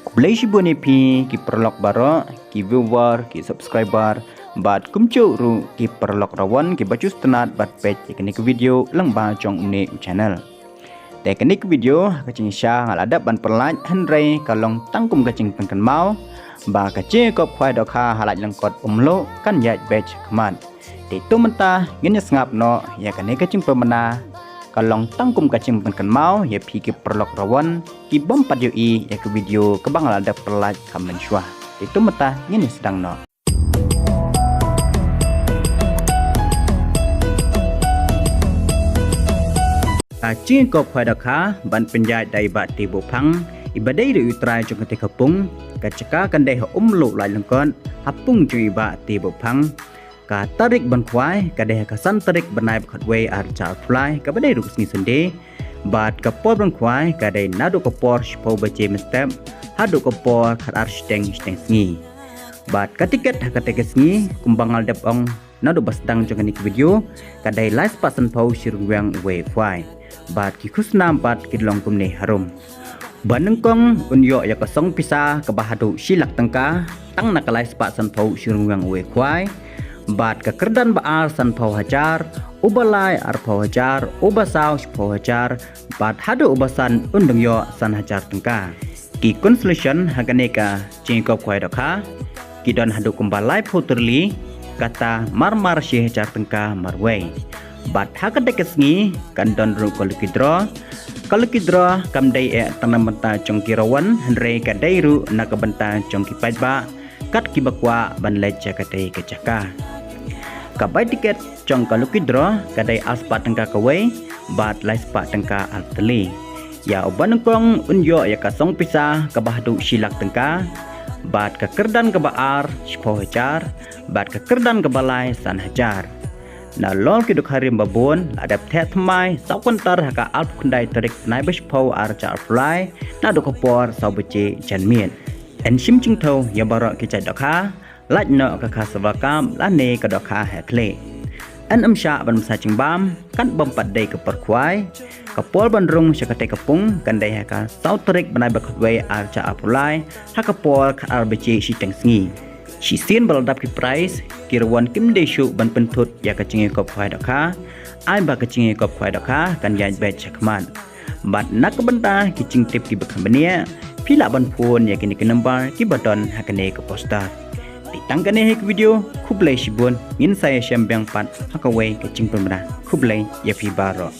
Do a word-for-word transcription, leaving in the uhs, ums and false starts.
Khublei shibun ïa phi ki paralok baroh, ki viewer, ki subscriber, bad kumjuh ruh ki paralok rawon kiba ju sngewtynnat bad peit ïa kane ka video lyngba jong une u channel. Te kane ka video ha ka jingshisha nga la dep ban pyllait, hynrei ka long tang kum ka jingpynkynmaw ba ka jingïakop khwai dohkha ha Laitlangkot Umluh kan ïaid beit shakhmat. Te to mynta ngin ïa sngap noh ïa kane ka jingpynbna, ka long tang kum ka jingpynkynmaw ïa phi ki paralok rawon ki bym pat ïohi ïa ka video kaba nga la dep pyllait kham mynshuwa. Te to mynta ngin ïa sdang noh. Ka jingïakop khwai dohkha ban pynïaid da i Bah T. Buhphang, iba dei ruh u trai jong kata ka pung. Ka jaka kan dei ha Umluh Laitlangkot, ha pung jong i Bah T. Buhphang. Ka tarik ban khwai ka dei ha ka san tarik bnai ba khatwei ar hajar arphew lai, kaba dei ruh ka sngi Sunday. Bad ka por ban khwai ka dei naduh ka por shiphew baje mynstep haduh ka por khatar shiteng, shiteng sngi. Bad ka tiket ha kata ka sngi, kumba nga la dep ong naduh ba sdang jong kane ka video, ka dei lai spah sanphew shi ryngwiang uwei u khwai. Bad ki khusnam pat ki long kumne harum. Uba nyngkong un ïoh ïa ka song pisa kaba haduh shi lak tyngka tang na ka lai spah sanphew shi ryngwiang uwei u khwai. Bad ka kyrdan ba ar sanphew hajar, uba lai arphew hajar, uba saw shiphew hajar, bad haduh uba san un dang ïoh san hajar tyngka. Ki consolation ha kane ka jingïakop khwai dohkha ki don haduh kumba laiphew tylli, kata marmar shi hajar tyngka marwei. Bad ha kata ka sngi kan don ruh ka lucky draw. Ka lucky draw kam dei eh tang na bynta jong ki rawon, hynrei ka dei ruh na ka bynta jong ki paidbah kat kiba kwah ban leit sha kata ka jaka. Ka bai tiket jong ka lucky draw ka dei ar spah tyngka kawei, bad lai spah tyngka ar tylli. Ïa uba nyngkong un ïoh ïa ka song pisa kaba haduh shi lak tyngka, bad ka kyrdan kaba ar shiphew hajar, bad ka kyrdan kaba lai san hajar. Nalor ki dohkha rim babun la dep theh thymmai saw kyntar ha ka arphew khyndai tarik bnai ba shiphew ar hajar arphew lai, naduh ka por saw baje janmiet. Yn shim jingthaw ïa baroh ki jait dohkha, lait noh ka Kha Silver Cup lane ka dohkha ha khlieh. Yn ym shah ban bsa jingbam, kan bym pat dei ka por khwai. Ka por ban rung sha kata ka pung kan dei ha ka saw tarik bnai ba khatwei ar hajar arphew lai, ha ka por khatar baje shiteng sngi. Shisien ba la dap ki prize, ki rawon kim dei shuh ban pynthut ïa ka jingïakop khwai dohkha. Ai ba ka jingïakop khwai dohkha kan ïaid beit shakhmat. Bad na ka bynta ki jingtip kiba kham bniah, phi lah ban phone ïa kine ki number kiba don ha kane ka poster. Te tang kane hi ka video, khublei shibun, ngin sa ïashem biang pat ha kawei ka jingpynbna. Khublei ïa phi baroh.